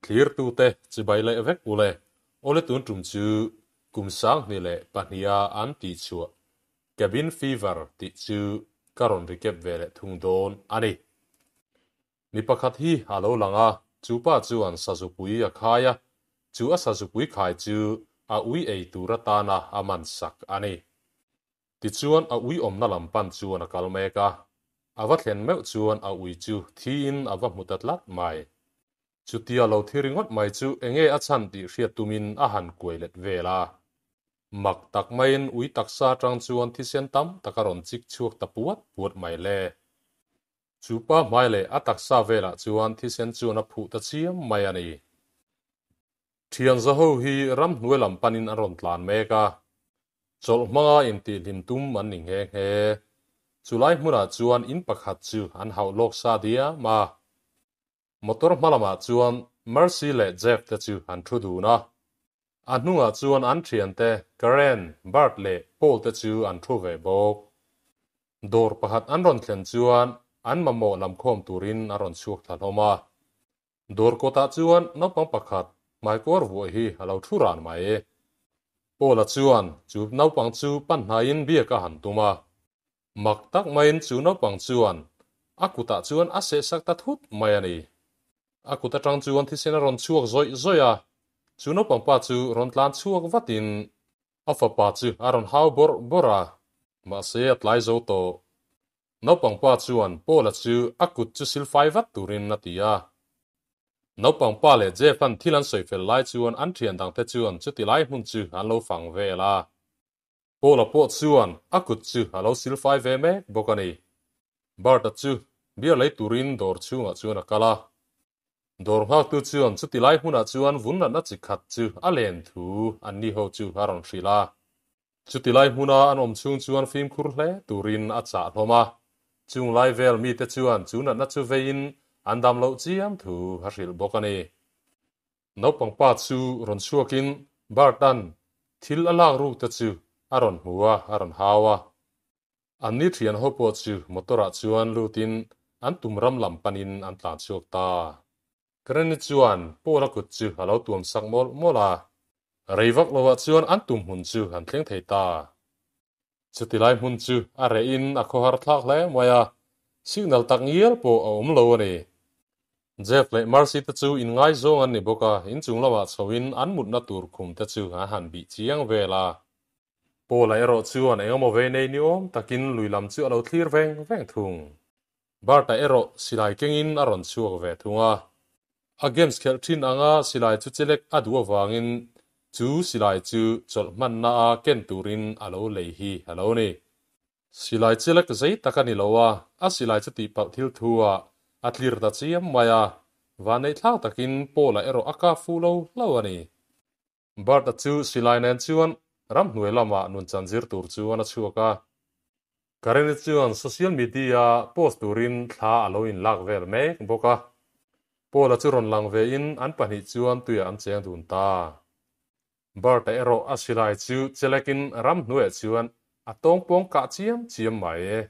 Thlirtute chibai leh vek ule. Awle tun tum chu kum 2002 a an tih chhuah Cabin Fever tih chu ka rawn recap ve leh thung dawn a ni. Mi pakhat hi a lo lang a, chu pa chuan sazupui a khai a, chu a sazupui khai chu a ui ei tur atana a man sak a ni. Tichuan a ui awmna lam pan chuan a kal mek a, a va thlen meuh chuan a ui chu thiin a va hmu ta tlat mai. Chutia lo thi ringawt mai chu enge a chhan tih hriat tumin a han kuai let vel a. Mak tak maiin ui taksa atang chuan thisen tam tak a rawn chik chhuak ta puat puat mai le. Chu pa hmai leh a taksa velah chuan thisen chuan a phuh ta chiam mai a ni. Thian zaho hi ramhnuai lam panin an rawn tlan mek a, chawlh hmanga intihhlim tum an ni nghe nghe. Chulai hmunah chuan in pakhat chu an hauh lawk sa diam a. Motor hma lamah chuan Mercy leh Jeff te chu an thu dun a. A hnungah chuan an thiante Karen, Bert leh Paul te chu an thu ve bawk. Dawr pakhat an rawn thlen chuan an mamawh lamkhawm turin a rawn chhuak thla hlawm a. Dawr kawtah chuan naupang pakhat hmaikawr vuah hi a lo thu ran mai. Paula chuan chu naupang chu pan hnaiin biak a han tum a. Mak tak maiin chu naupang chuan a kutah chuan a sehsak ta thut mai a ni. A kut atang chuan thisen a rawn chhuak zawih zawih a, chu naupang pa chu rawn tlan chhuak vatin a fapa chu a rawn hau bawrh bawrh a, mahse a tlai zo tawh. Naupang pa chuan Paula chu a kut chu silfai vat turin a ti a. Naupang pa leh Jeff-a'n thil an sawi fel lai chuan an thian dangte chuan chuti lai hmun chu an lo fang vel a. Paula pawh chuan a kut chu a lo silfai ve mek bawk a ni. Bert-a chu beer lei turin dawr chhungah chuan a kal a. Dawr nghaktu chuan chuti lai hmunah chuan vun natna chi khat chu a len thu an ni ho chu a rawn hrilh a. Chuti lai hmuna an awm chhung chuan fimkhur hle turin a chah hlawm a, chung lai vel mite chuan chu natna chu veiin an dam loh chiam thu a hrilh bawk a ni. Naupang pa chu rawn chhuakin Bart-a'n thil a lak ruk te chu a rawn hmu a, a rawn hau a. An ni thian ho pawh chu motor-ah chuan lutin an tum ram lam panin an tlan chhuak ta. Granny chuan Paul-a kut chu a lo tuam sak mawlh mawlh a, rei vak lovah chuan an tum hmun chu an thleng thei ta. Chuti lai hmun chu a rehin a khawhar thlak hle mai a, signal tak ngial pawh a awm lo a ni. Jeff leh Mercy te chu inngaizawng an ni bawk a, inchung lamah chhoin an mutna tur khum te chu an han bih chiang vel a. Paul-a erawh chuan engemaw vei nei ni awm takin lui lam chu a lo thlir veng veng thung. Bart-a erawh silai kengin a rawn chhuak ve thung a. A games khelh thin anga silai chu chelek a duh avangin chu silai chu chawlh hmanna a ken turin a lo lei hi a lo ni. Silai chelek zei tak a ni lo a, a silai chu tihpalh thil thu ah a tlir ta chiam mai a, vanneihthlak takin Paul-a erawh a kap fuh lo hlo a ni. Bart-a chu silai nen chuan ramhnuai lamah nunchan zir tur chuan a chhuak a. Karini chuan social media post turin thla a lo inlak vel mek bawk a. Paul-a chu rawn lang vein an pahnih chuan tuiah an cheng dun ta. Bart-a erawh a silai chu chelekin ramhnuaiah chuan a tawngpawng kah chiam chiam mai.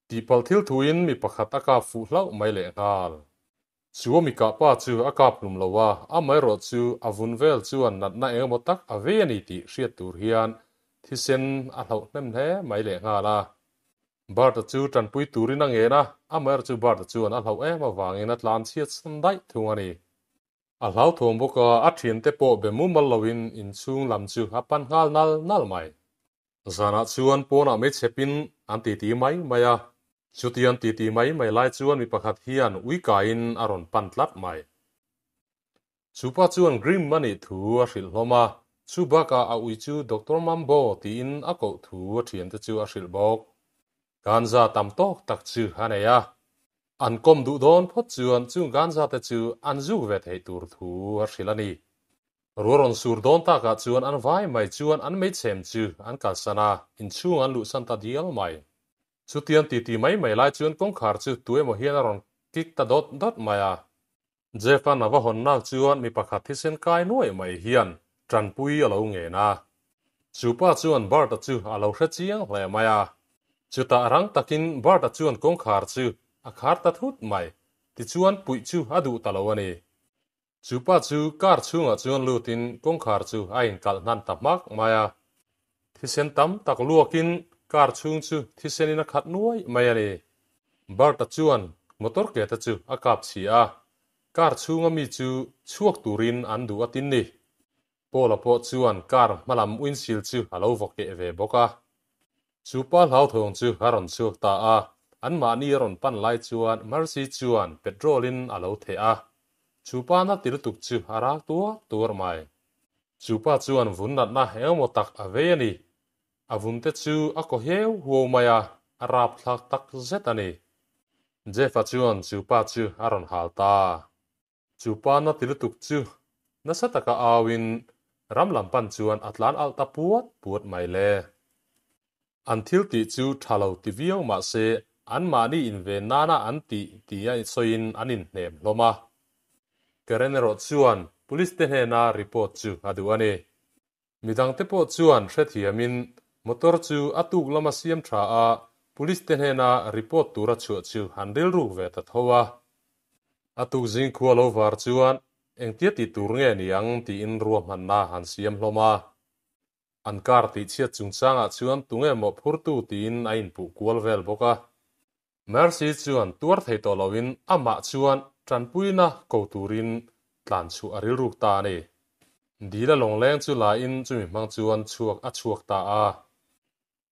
Tihpalh thil thuin mi pakhat a kap fuh hlauh mai lehnghal. Chu a mi kah pa chu a kap hlum lo a, amaherawh chu a vun vel chuan natna eng emaw tak a vei a ni tih hriat tur hian thisen a hlauh hnem hle mai lehnghal a. Bart-a chu tanpui turin a ngen a, amaherawh chu Bart-a chuan a hlauh em avangin a tlan chhiat san daih thung a ni. A hlauthawm bawk a, a thiante pawh be mumal loin inchhung lam chu a pan nghal nal nal mai. Zanah chuan pawnah mei chhepin an titi mai mai a, chutiang titi mai mai lai chuan mi pakhat hian ui kaiin a rawn pan tlat mai. Chupa chuan Grim a nih thu a hrilh hlawm a, chu bakah a ui chu Doctor Mambo tiin a koh thu a thiante chu a hrilh bawk. Ganja tam tawk tak chu a nei a, an kawm duh dawn phawt chuan chung ganja te chu an zuk ve theih tur thu a hrilh a ni. Ruah rawn sur dawn takah chuan an vai mai chuan an meichhem chu an kalsan a, inchhung an luhsan ta dial mai. Chutiang titi mai mai lai chuan kawngkhar chu tu emaw hian a rawn kik ta dawt dawt mai a. Jeff-a'n a va hawnnak chuan mi pakhat thisen kai nuaih mai hian tanpui a lo ngen a. Chu pa chuan Bart-a chu a lo hre chiang hle mai a. Chutah rang takin Bart-a chuan kawngkhar chu a khar ta thut mai. Tichuan puih chu a duh ta lo a ni. Chu pa chu car chhungah chuan lutin kawngkhar chu a inkalh hnan ta hmak mai a. Thisen tam tak luakin car chhung chu thisenin a khat nuai mai a ni. Bert-a chuan motor ke te chu a kap chhi a, car chhunga mi chu chhuak turin an duh a tin ni. Paul-a pawh chuan car hmalam windshield chu a lo vaw keh ve bawk a. Chu pa hlauthawng chu a rawn chhuak ta a, anmahni a rawn pan lai chuan Mercy chuan petrol-in a lo theh a. Chu pa na ti lutuk chu a rak tuar tuar mai. Chu pa chuan vun natna engemaw tak a vei a ni. A vun te chu a kaw heu huau mai a, a rapthlak tak zet a ni. Jeff-a chuan chu pa chu a rawn hal ta. Chu pa na ti lutuk chu nasa taka auin ram lam pan chuan a tlan alh ta puat puat mai le. An thil tih chu tha lo ti viau mah se anmahni inven nana an tih tia sawiin an inhnem hlawm a. Karen erawh chuan police te hnena report chu a duh a ni. Midangte pawh chuan hrethiamin motor chu a tuk lama siam tha a, police te hnena report tura chhuah chu an rilruk ve ta tho a. A tuk zing khua lo var chuan engtia tih tur nge ni ang tiin ruahmanna han siam hlawm a. An car tihchhiat chungchangah chuan tunge mawhphurtu tiin a inpuh kual vel bawk a. Mercy chuan tuar thei tawh loin amah chuan tanpuina ko turin tlan chhuah a rilruk ta a ni. Dila lawngleng chu lain chumi hmang chuan chhuak a chhuak ta a.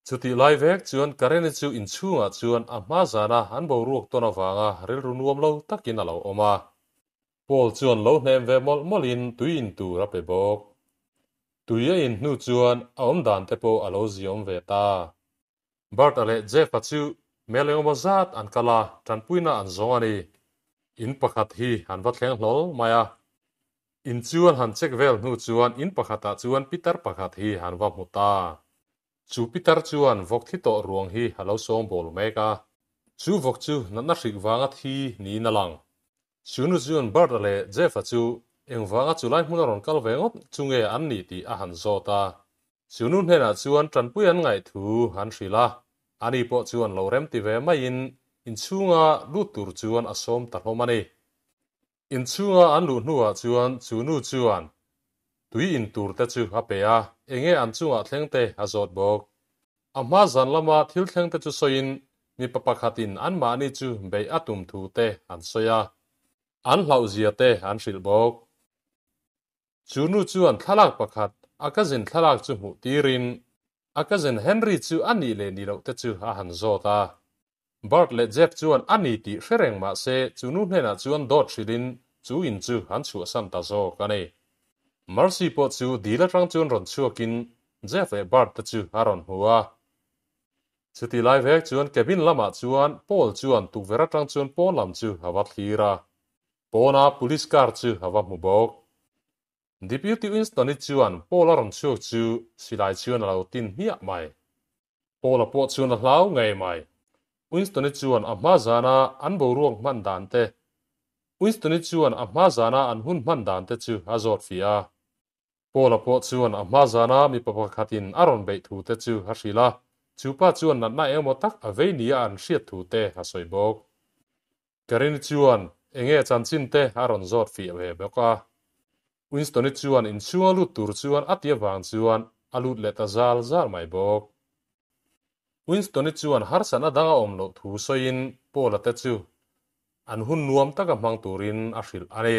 Chutih lai vek chuan Karen-i chu inchhungah chuan a hma zana an boruak tawn avanga rilru nuam lo takin a lo awm a. Paul chuan lo hnem ve mawlh mawlhin tui in tur a pe bawk. Tui a in hnu chuan a awmdan te pawh a lo ziawm ve ta. Bert-a leh Jeff-a chu mel engemaw zat an kal a, tanpuina an zawng a ni. In pakhat hi an va thleng hlawl mai a. In chu an han check vel hnu chuan in pakhatah chuan pitar pakhat hi an va hmu ta. Chu pitar chuan vawk thi tawh ruang hi a lo sawngbawl mek a. Chu vawk chu natna hrik vanga thi niin a lang. Chu nu chuan Bert-a leh Jeff-a chu engvanga chu lai hmun a rawn kal ve ngawt chu nge an nih tih a han zawt a. Chu nu hnenah chuan tanpui an ngaih thu an hrilh a, ani pawh chuan lo remti ve maiin inchhunga lut tur chuan a sawm ta hlawm a ni. Inchhunga an luh hnuah chuan chu nu chuan tui in tur te chu a pe a, enge an chungah thleng te a zawt bawk. A hma zan lama thil thleng te chu sawiin mipa pakhatin anmahni chu beih a tum thu te an sawi a, an hlauhzia te an hrilh bawk. Chu nu chuan thlalak pakhat a cousin thlalak chu hmuh tirin a cousin Henry chu a nih leh nih loh te chu a han zawt a. Bert leh Jeff chuan a ni tih hre reng mah se chu nu hnenah chuan dawt hrilhin chu in chu an chhuahsan ta zawk a ni. Mercy pawh chu dil atang chuan rawn chhuakin Jeff leh Bert te chu a rawn hmu a. Chutih lai vek chuan cabin lamah chuan Paul chuan tukverh atang chuan pawn lam chu a va thlir a. Pawna police car chu a va hmu bawk. Deputy Winston-i chuan Paul-a rawn chhuak chu silai chuan a lo tin hmiah mai. Paul-a pawh chuan a hlau ngei mai. Winston-i chuan a hma zana an boruak hman dan te Winston-i chuan a hma zana an hun hman dan te chu a zawt fiah a. Paul-a pawh chuan a hma zana mipa pakhatin a rawn beih thu te chu a hrilh a, chu pa chuan natna engemaw tak a vei nia an hriat thu te a sawi bawk. Karini chuan enge chanchin te a rawn zawt fiah ve bawk a. Winston-i chuan inchhunga lut tur chuan a ti avang chuan a lut leh ta zal zal mai bawk. Winston-i chuan harsatna dang a awm loh thu sawiin Paul-a te chu an hun nuam taka hmang turin a hrilh a ni.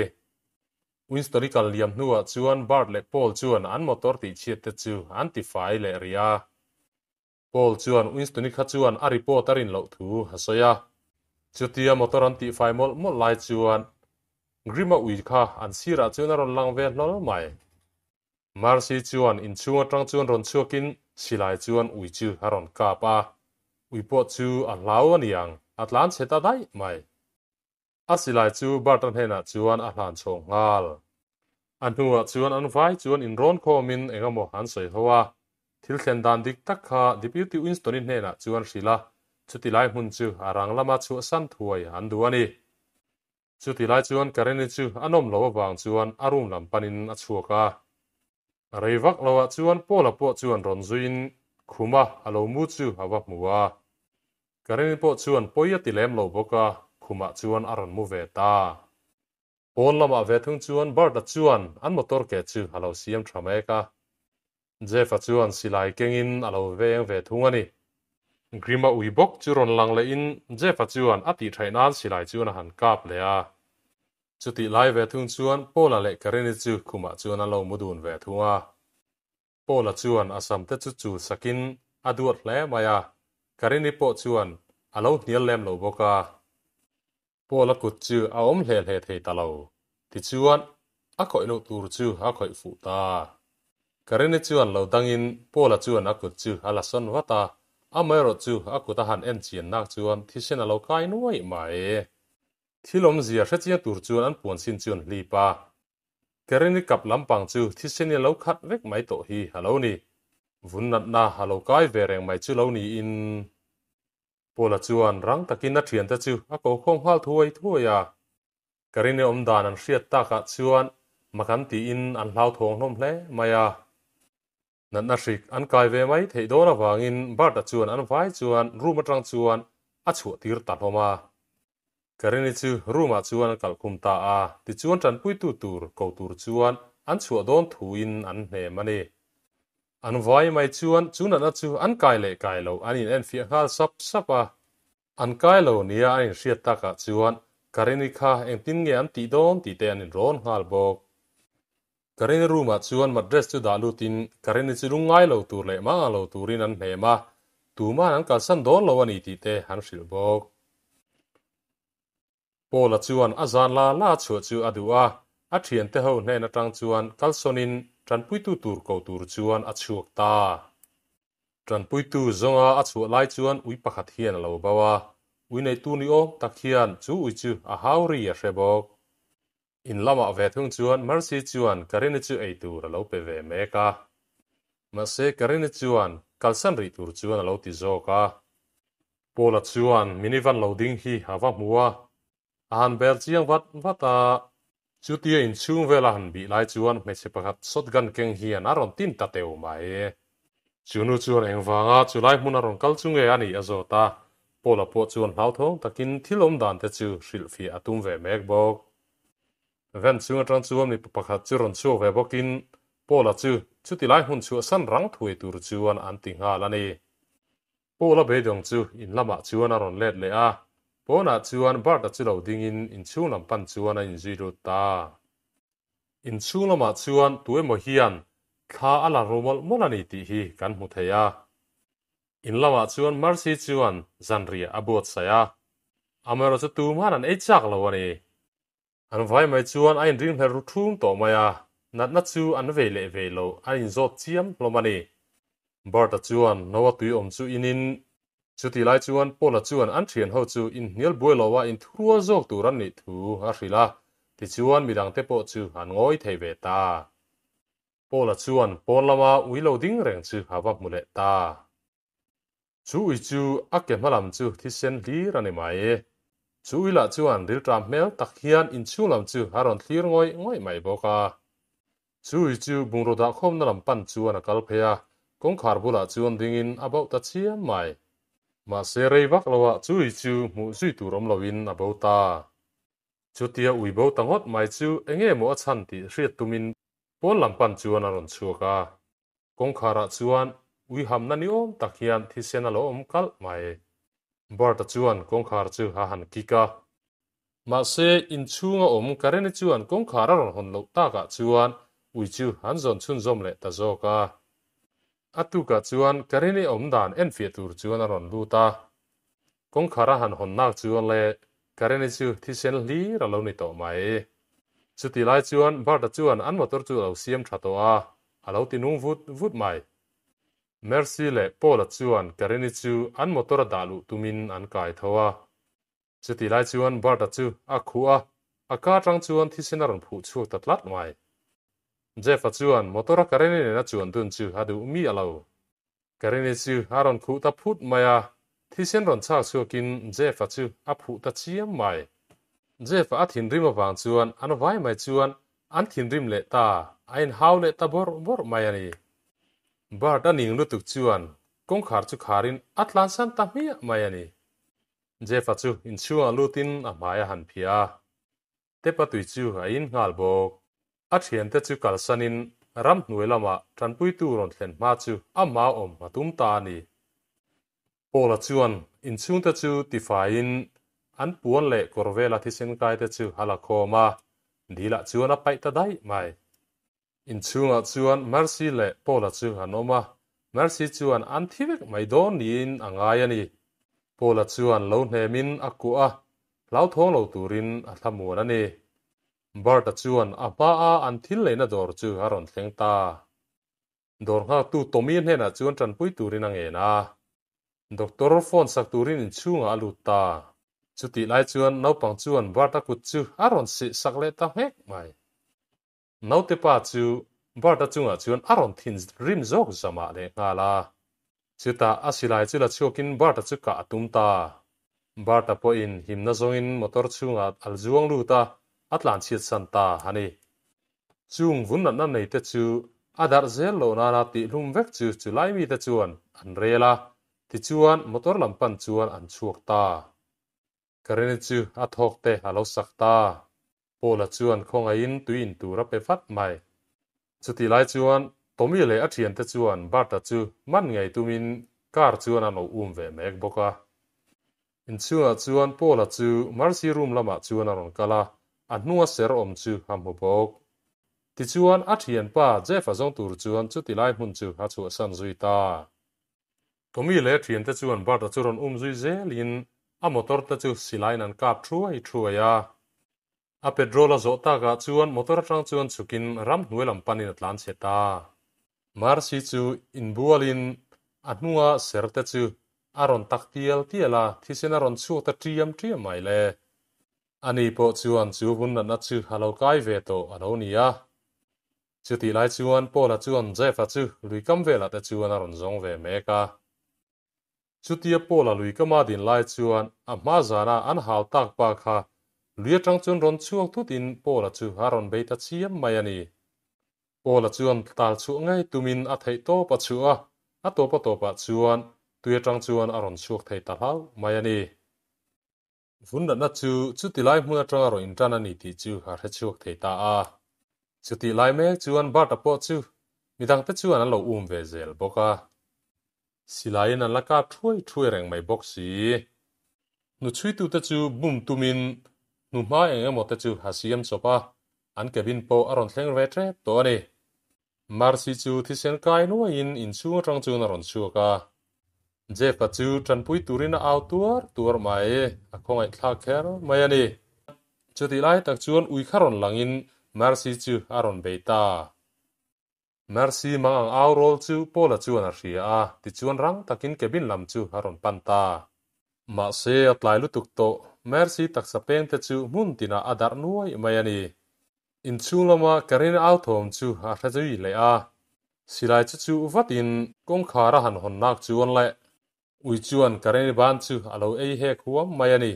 Winston-i kal liam hnuah chuan Bert leh Paul chuan an motor tihchhiat te chu an tifai leh rih a. Paul chuan Winston-i kha chuan a report a rin loh thu a sawi a. Chutia motor an tihfai mawlh mawlh lai chuan Grim-a ui kha an sirah chuan a rawn lang ve hlawl mai. Mercy chuan inchhung atang chuan rawn chhuakin silai chuan ui chu a rawn kap a. Ui pawh chu a hlau a niang, a tlan chhe ta daih mai. A silai chu Bert-a hnenah chuan a hlan chho nghal. A hnuah chuan an vai chuan inrawn khawmin eng emaw an sawi ho a. Thil thlen dan dik tak kha Deputy Winston-i hnenah chuan hrilh a, chuti lai hmun chu a rang lama chhuahsan thuai an duh a ni. Chuti lai chuan Karen-i chu a nawm loh avang chuan a room lam panin a chhuak a. Rei vak loah chuan Paul-a pawh chuan rawn zuiin khuma a lo mu chu a va hmu a. Karini pawh chuan pawi a ti lem lo bawk a, khumah chuan a rawn mu ve ta. Pawn lamah ve thung chuan Bert-a chuan an motor ke chu a lo siam tha mek a. Jeff-a chuan silai kengin a lo veng ve thung a ni. Grima ui bawk chu rawn lang lehin Jeff-a chuan a tihṭhaih nan silai chuan a han kap leh a. Chutih lai ve thung chuan Paul-a leh Karini chu khumah chuan an lo mu dun ve thung a. Paul-a chuan a samte chu chul sakin a duat hle mai a, Karini pawh chuan a lo hnial lem lo bawk a. Paul-a kut chu a awm hle hle thei ta lo. Tichuan, a khawih loh tur chu a khawih fuh ta. Karini chuan lo dangin Paul-a chuan a kut chu a la sawn vat a, amaherawh chu a kut a han en chian nak chuan thisen a lo kai nuaih mai. Thil awmzia hrechiang tur chuan an puan sin chu an hlip a. Karini kap lampang chu thisen i a lo khat vek mai tawh hi a lo ni. Vun natna a lo kai ve reng mai chu lo niin. Paula chuan rang takin a thiante chu a ko khawm nghal thuai thuai a. Karine awm dan an hriat takah chuan mak an tiin an hlauthawng hlawm hle mai a. Natna hrik an kai ve mai theih dawn avangin Bert-a chuan an vai chuan room atang chuan a chhuah tir ta hlawm a. Karini chu room-ah chuan an kalhkhum ta a, tichuan tanpuitu tur ko tur chuan an chhuah dawn thuin an hnem a ni. An vai mai chuan chu natna chu an kai leh kai lo an inenfiah nghal sap sap a. An kai lo nia an inhriat takah chuan Karini kha engtin nge an tih dawn tih te an inrawn nghal bawk. Karini room-ah chuan mattress chu dah lutin Karini chu lungngai lo tur leh manga lo turin an hnem a, tuma'n an kalsan dawn lo a ni tih te an hrilh bawk. Paula chuan a zan la la chhuah chu a duh a, a thiante ho hnen atang chuan kalsawnin tanpuitu tur ko tur chuan a chhuak ta. Tanpuitu zawnga a chhuah lai chuan ui pakhat hian a lo bo a, ui neitu ni awm tak hian chu ui chu a hau ri a hre bawk. In lamah ve thung chuan Mercy chuan Karini chu ei tur a lo pe ve mek a. Mahse Karini chuan kalsan rih tur chuan a lo ti zawk a. Paula chuan minivan lo ding hi a va hmu a, a han bel chiang vat vat a. Chutia inchhung vela han bih lai chuan hmeichhe pakhat shotgun keng hian a rawn tin ta teu mai. Chu nu chuan engvanga chulai hmun a rawn kal chu nge a nih a zawt a, Paula pawh chuan hlauthawng takin thil awm dan te chu hrilhfiah a tum ve mek bawk. Van chung atang chuan mipa pakhat chu rawn chhuak ve bawkin Paula chu chuti lai hmun chhuahsan rang thuai tur chuan an ti nghal a ni. Paula beidawng chu in lamah chuan a rawn let leh a, pawnah chuan Bert-a chu lo dingin inchhung lam pan chuan a inzui lut ta. Inchhung lamah chuan tu emaw hian thla a la ru mawlh mawlh a ni tih hi kan hmu thei a. In lamah chuan Mercy chuan zanriah a buatsaih a, amaherawh chu tumah an ei chak lo a ni. An vai mai chuan a inring hler ru thum tawh mai a, natna chu an vei leh vei lo a inzawt chiam hlawm a ni. Bert-a chuan Noah tui awm chu inin, chutih lai chuan Paul-a chuan an thian ho chu inhnial buai lo a inthurual zawk tur an nih thu a hrilh a, tichuan midangte pawh chu an ngawi thei ve ta. Paul-a chuan pawn lama ui lo ding reng chu a va hmu leh ta. Chu ui chu a ke hma lam chu thisen hlir a ni mai. Chu ui lah chuan rilṭam hmel tak hian inchhung lam chu a rawn thlir ngawih ngawih mai bawk a. Chu ui chu bungraw dahkhawmna lam pan chuan a kal phei a, kawngkhar bulah chuan dingin a bauh ta chiam mai. Mahse rei vak loah chu ui chu hmuh zui tur awm loin a bo ta. Chutia ui bo ta ngawt mai chu enge maw a chhan tih hriat tumin pawn lam pan chuan a rawn chhuak a. Kawngkharah chuan ui hamna ni awm tak hian thisen a lo awm kalh mai. Bert-a chuan kawngkhar chu a han kik a. Mahse, inchhunga awm Karen-i chuan kawngkhar a rawn hawn loh takah chuan ui chu an zawn chhunzawm leh ta zawk a. A tukah chuan Karen-i awm dan enfiah tur chuan a rawn lut a. Kawngkhar a han hawn nak chuan le Karen-i chu thisen hlir a lo ni tawh mai. Chutih lai chuan Bert-a chuan an motor chu a lo siam tha tawh a, a lo ti nung vut vut mai. Mercy leh Paul-a chuan Karen-i chu an motor a dah luh tumin an kai tho a. Chutih lai chuan Bert-a chu a khuh a, a ka atang chuan thisen a rawn phuh chhuak ta tlat mai. Jeff-a chuan motor-a Karen-i nena chuan dun chu a duh mi a lo. Karini chu a rawn khuh ta phut mai a, thisen rawn chhak chhuakin Jeff-a chu a phuh ta chiam mai. Jeff-a a thinrim avang chuan an vai mai chuan an thinrim leh ta, a inhau leh ta bawrh bawrh mai a ni. Bert a ning lutuk chuan kawngkhar chu kharin a tlansan ta hmiah mai a ni. Jeff-a chu inchhungah lutin a hmai a han phiah a. Tepa tui chu a in nghal bawk. A thiante chu kalsanin ramhnuai lamah tanpuitu rawn thlen hma chu amah awm a tum ta a ni. Paula chuan inchhungte chu tifaiin an puan leh kawr vela thisen kaite chu a la khawm a, dilah chuan a paih ta daih mai. Inchhungah chuan Mercy leh Paula chu an awm a, Mercy chuan an thi vek mai dawn niin a ngai a ni. Paula chuan lo hnemin a kuah a, hlauthawng lo turin a thlamuan a ni. Bert-a chuan a hmaa an thil leina dawr chu a rawn thleng ta. Dawr nghaktu Tommy hnenah chuan tanpui turin a ngen a. Doctor phone sak turin inchhungah a lut ta. Chutih lai chuan naupang chuan Bert-a kut chu a rawn sih sak leh ta nghek mai. Naute pa chu Bert-a chungah chuan a rawn thin rim zawk zamah leh nghal a. Chutah a silai chu la chhuakin Bert-a chu kah a tum ta. Bert-a pawhin himna zawngin motor chhungah a zuang lut a, a tlanchhiat san ta a ni. Chung vun natna neite chu a darh zel loh nana tihhlum vek chu chulai mite chuan an rel a, tichuan motor lam pan chuan an chhuak ta. Karini chu a thawk te a lo sak ta. Paula chuan khawngaihin tui in tur a pe vat mai. Chutih lai chuan Tommy leh a thiante chuan Bart-a chu man ngei tumin car chuan an lo um ve mek bawk a. Inchhungah chuan Paula chu Mercy room lamah chuan a rawn kal a, a hnunga ser awm chu a hmu bawk. Tichuan a thianpa Jeff-a zawng tur chuan chuti lai hmun chu a chhuahsan zui ta. Tommy leh thiante chuan Bart-a chu rawn um zui zelin a motor te chu silaiin an kap thuai thuai a. A petrol a zawh takah chuan motor atang chuan chhukin ramhnuai lam panin a tlan chhe ta. Mercy chu inbualin a hnunga ser te chu a rawn tak tial tial a, thisen a rawn chhuak ta ṭiam ṭiam mai le. Ani pawh chuan chu vun natna chu a lo kai ve tawh a lo ni a. Chutih lai chuan Paula chuan Jeff-a chu lui kam velah te chuan a rawn zawng ve mek a. Chutia Paula lui kama din lai chuan a hma zana an hau tak pa kha lui atang chuan rawn chhuak thutin Paula chu a rawn bei ta chiam mai a ni. Paula chuan tal chhuah ngei tumin a theih tawp a chhuah a, a tawp a tawpah chuan tui atang chuan a rawn chhuak thei ta hlauh mai a ni. Vun natna chu chuti lai hmun atanga rawn intan a ni tih chu a hre chhuak thei ta a. Chutih lai mek chuan Bart-a pawh chu midangte chuan an lo um ve zel bawk a. Silaiin an la kap thuai thuai reng mai bawk si. Hnuchhuitute chu bum tumin hnuhma eng emaw te chu a siam chawp a, an cabin pawh a rawn thleng ve tep tawh a ni. Mercy chu thisen kai nuaiin inchhung atang chuan a rawn chhuak a. Jeff-a chu tanpui turin a au tuar tuar mai, a khawngaihthlak kher mai a ni. Chutih lai tak chuan ui kha rawn langin Mercy chu a rawn bei ta. Mercy mang ang au rawl chu Paula chuan a hria a, tichuan rang takin cabin lam chu a rawn pan ta. Mahse a tlai lutuk tawh, Mercy taksa pengte chu hmun tinah a darh nuai mai a ni. Inchhung lama Karina au thawm chu a hre zui leh a, silai chu chuh vatin kawngkhar a han hawn nak chuan leh ui chuan Karina ban chu a lo ei hek huam mai a ni.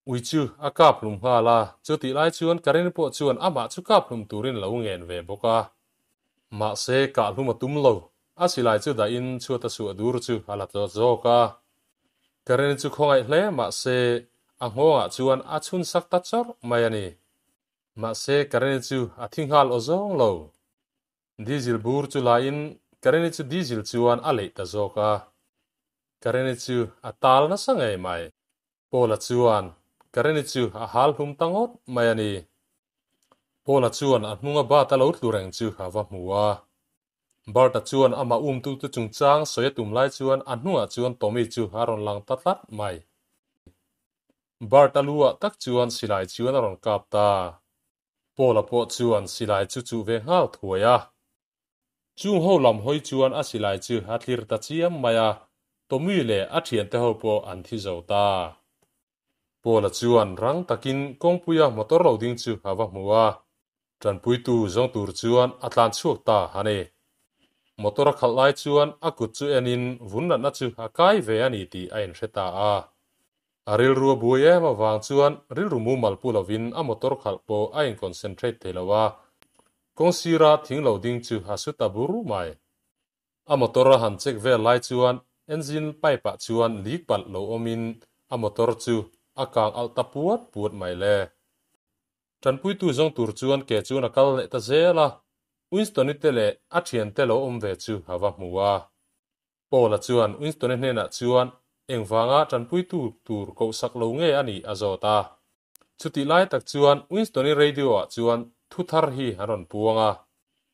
Ui chu a kap hlum nghal a, chutih lai chuan Karina pawh chuan amah chu kap hlum turin lo ngen ve bawk a. Mahse kah hlum a tum lo, a silai chu dahin chhuat a suah dur chu a la tlawt zawk a. Karina chu khawngaih hle mahse a nghawngah chuan a chhun sak ta chawrh mai a ni. Mahse Kareni chu a thi nghal aw zawng lo. Diesel bur chu laiin Kareni chu diesel chuan a leih ta zawk a. Kareni chu a tal nasa ngei mai. Paula chuan Kareni chu a hal hlum ta ngawt mai a ni. Paula chuan a hnunga bat a lo tlu reng chu a va hmu a. Bert-a chuan amah umtute chungchang sawi a tum lai chuan a hnungah chuan Tommy chu a rawn lang ta tlat mai. Bert-a lu-ah tak chuan silai chuan a rawn kap ta. Paul-a pawh chuan silai chu chuh ve nghal thuai a. Chung ho lam hawi chuan a silai chu a tlir ta chiam mai a, Tommy leh a thiante ho pawh an thi zo ta. Paul-a chuan rang takin kawngpuia motor lo ding chu a va hmu a, tanpuitu zawng tur chuan a tlan chhuak ta a ni. Motor a khalh lai chuan a kut chu enin vun natna chu a kai ve a ni tih a inhre ta a. A rilru a buai em avang chuan rilru mumal pu lovin a motor khalh pawh a in-concentrate thei lo a, kawng sira thing lo ding chu a su ta bur mai. A motor a han check vel lai chuan engine pipe ah chuan leak palh lo awmin a motor chu a kang alh ta puat puat mai le. Tanpuitu zawng tur chuan ke chuan a kal leh ta zel a, Winston-i te leh a thiante lo awm ve chu a va hmu a. Paul-a chuan Winston-i hnenah chuan engvanga tanpuitu tur kohsak lo nge a nih a zawt a. Chutih lai tak chuan Winston-i radio-ah chuan thu thar hi an rawn puang a,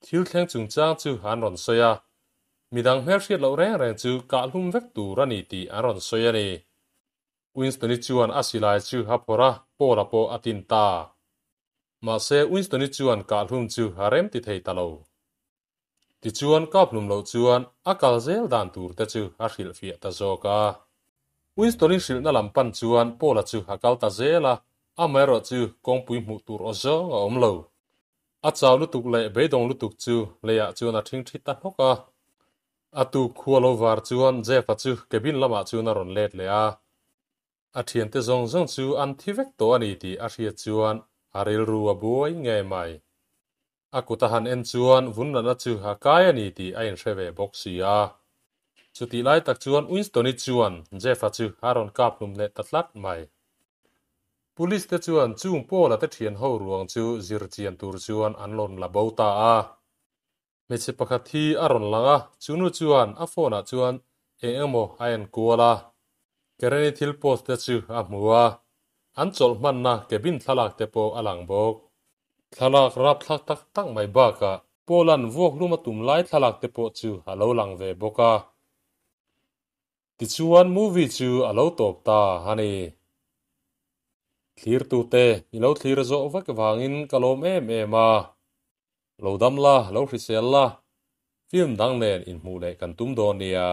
thil thleng chungchang chu an rawn sawi a, midang hmelhriat loh reng reng chu kahhlum vek tur a ni tih an rawn sawi a ni. Winston-i chuan a silai chu a phawrh a, Paul-a pawh a tin ta. Mahse, Winston-i chuan kahhlum chu a rem ti thei ta lo. Tichuan, kaphlum loh chuan a kal zel dan tur te chu a hrilhfiah ta zawk a. Winston-i hrilhna lam pan chuan Paul-a chu a kal ta zel a, amaherawh chu kawngpui hmuh tur aw zawng a awm lo. A chau lutuk leh beidawng lutuk chu leiah chuan a ṭhingṭhi ta hnawk a. A tuk khua lo var chuan Jeff-a chu cabin lamah chuan a rawn let leh a. A thiante zawng zawng chu an thi vek tawh a ni tih a hriat chuan a rilru a buai ngei mai. A kut a han en chuan vunlana chu a kai a ni tih a inhre ve bawk si a. Chutih lai tak chuan Winston-i chuan Jeff-a chu a rawn kap hlum leh ta tlat mai. Police te chuan chung Paul-a te thian ho ruang chu zir chian tur chuan an rawn la bo ta a. Hmeichhe pakhat hi a rawn lang a, chu nu chuan a phone ah chuan eng emaw a en kual a. Karen-i thil post te chu a hmu a, an chawlh hmanna cabin thlalak te pawh a lang bawk. Thlalak rapthlak tak tak mai bakah Paul-a'n vuak hlum a tum lai thlalak te pawh chu a lo lang ve bawk a. Tichuan movie chu a lo tawp ta a ni. Thlirtute i lo thlir zawh vek vangin ka lawm em em a. Lo dam la, lo hrisel la, film dang nen inhmuh leh kan tum dawn nia.